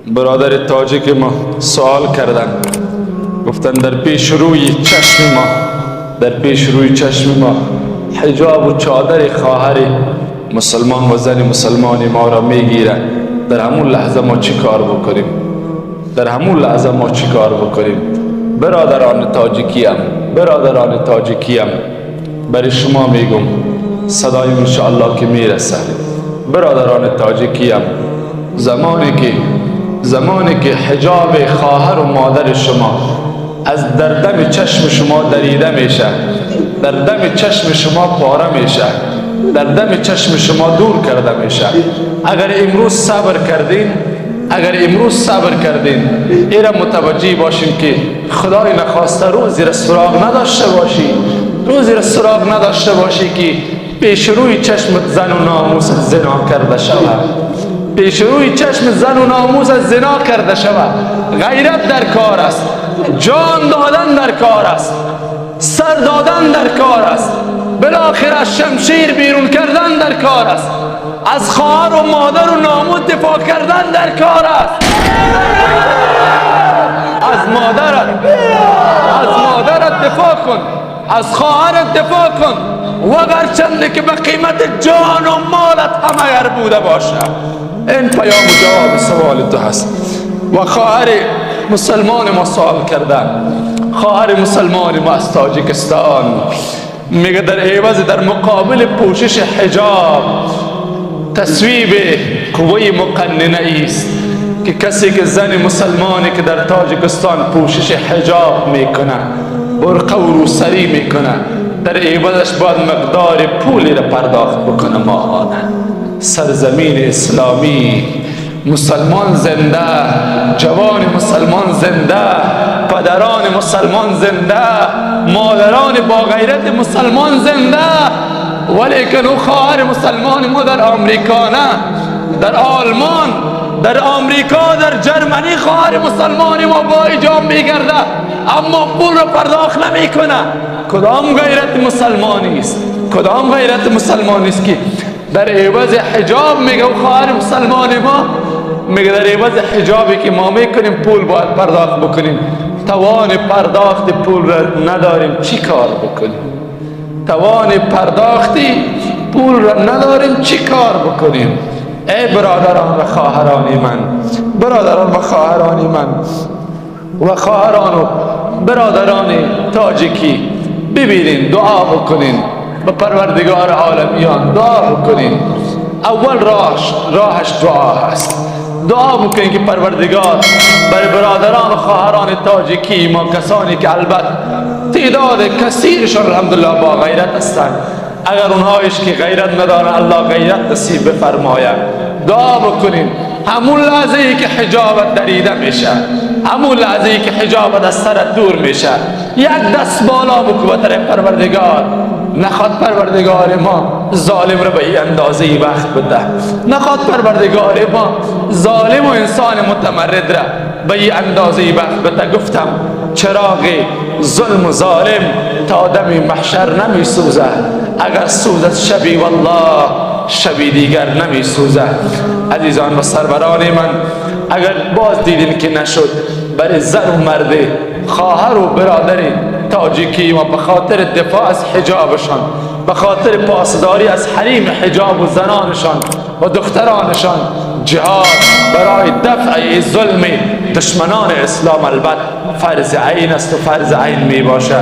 برادر تاجیک ما سوال کردن، گفتن در پیش روی چشم ما، در پیش روی چشم ما حجاب و چادر خواهر مسلمان و زن مسلمان ما را میگیره، در همون لحظه ما چی کار بکنیم؟ در همون لحظه ما چی کار بکنیم؟ برادران تاجیکیم، برادران تاجیکیم، برای شما میگم، صدایم انشاءالله که میرسه. برادران تاجیکیم، زمانی که حجاب خواهر و مادر شما از در دم چشم شما دریده میشه، در دم چشم شما پاره میشه، در دم چشم شما دور کرده میشه، اگر امروز صبر کردین، اگر امروز صبر کردین، ایرا متوجه باشین که خدای نخواسته روزی را سراغ نداشته باشی، روزی را سراغ نداشته باشی که پیش روی چشم زن و ناموس زنا کرده شود، پیش روی چشم زن و ناموس زنا کرده شود. غیرت در کار است، جان دادن در کار است، سر دادن در کار است، بالاخره شمشیر بیرون کردن در کار است، از خواهر و مادر و ناموس دفاع کردن در کار است. از مادرت، از مادرت دفاع کن، از خواهرت دفاع کن، و گرچند که به قیمت جان و مالت هم اگر بوده باشه. این پیام و جواب سوال تو هست. و خواهر مسلمان ما سوال کردن، خواهر مسلمان ما از تاجیکستان میگه در عوض، در مقابل پوشش حجاب، تصویب قوه مقننه است که کسی که زن مسلمانی که در تاجیکستان پوشش حجاب میکنه، برقع و روسری میکنه، در عوضش باید مقدار پولی را پرداخت بکنه ماهانه. سرزمین اسلامی، مسلمان زنده، جوان مسلمان زنده، پدران مسلمان زنده، مادران با غیرت مسلمان زنده، ولیکن او خواهر مسلمان ما در آمریکا نه، در آلمان، در آمریکا، در جرمنی خواهر مسلمان ما با حجاب میگرده اما پول را پرداخت نمیکنه. کدام غیرت مسلمانی است؟ کدام غیرت مسلمانی است که در عوض حجاب میگه او خواهر مسلمان ما میگه در عوض حجابی که ما میکنیم پول باید پرداخت بکنیم؟ توان پرداخت پول را نداریم، چی کار بکنیم؟ توان پرداختی پول را نداریم، چی کار بکنیم؟ ای برادران و خواهران من، برادران و خواهران من و خواهران و برادران تاجیکی، ببینین، دعا بکنین به پروردگار عالمیان، دعا بکنین. اول راهش دعا هست. دعا بکنین که پروردگار برای برادران و خواهران تاجیکی ما، کسانی که البته تعداد کثیرشان الحمدلله با غیرت هستند، اگر اونهایش که غیرت ندارن الله غیرت نصیب بفرماید. دعا بکنین همون لحظه ای که حجابت دریده میشه، همون لحظه ای که حجابت از سرت دور میشه، یک دست بالا بکن به طرف پروردگار. نخواد پروردگار ما ظالم رو به این اندازه ای وقت بده، نخواد پروردگار ما ظالم و انسان متمرد را به این اندازه ای وقت بده. گفتم چراغ ظلم و ظالم تا دم محشر نمی سوزه، اگر سوزد شبی والله شبی دیگر نمی سوزه. عزیزان و سروران من، اگر باز دیدین که نشد، برای زن و مرد، خواهر و برادر تاجیکی و به خاطر دفاع از حجابشان، به خاطر پاسداری از حریم حجاب و زنانشان و دخترانشان، جهاد برای دفع ظلم دشمنان اسلام البته فرض عین است و فرض عین می باشد.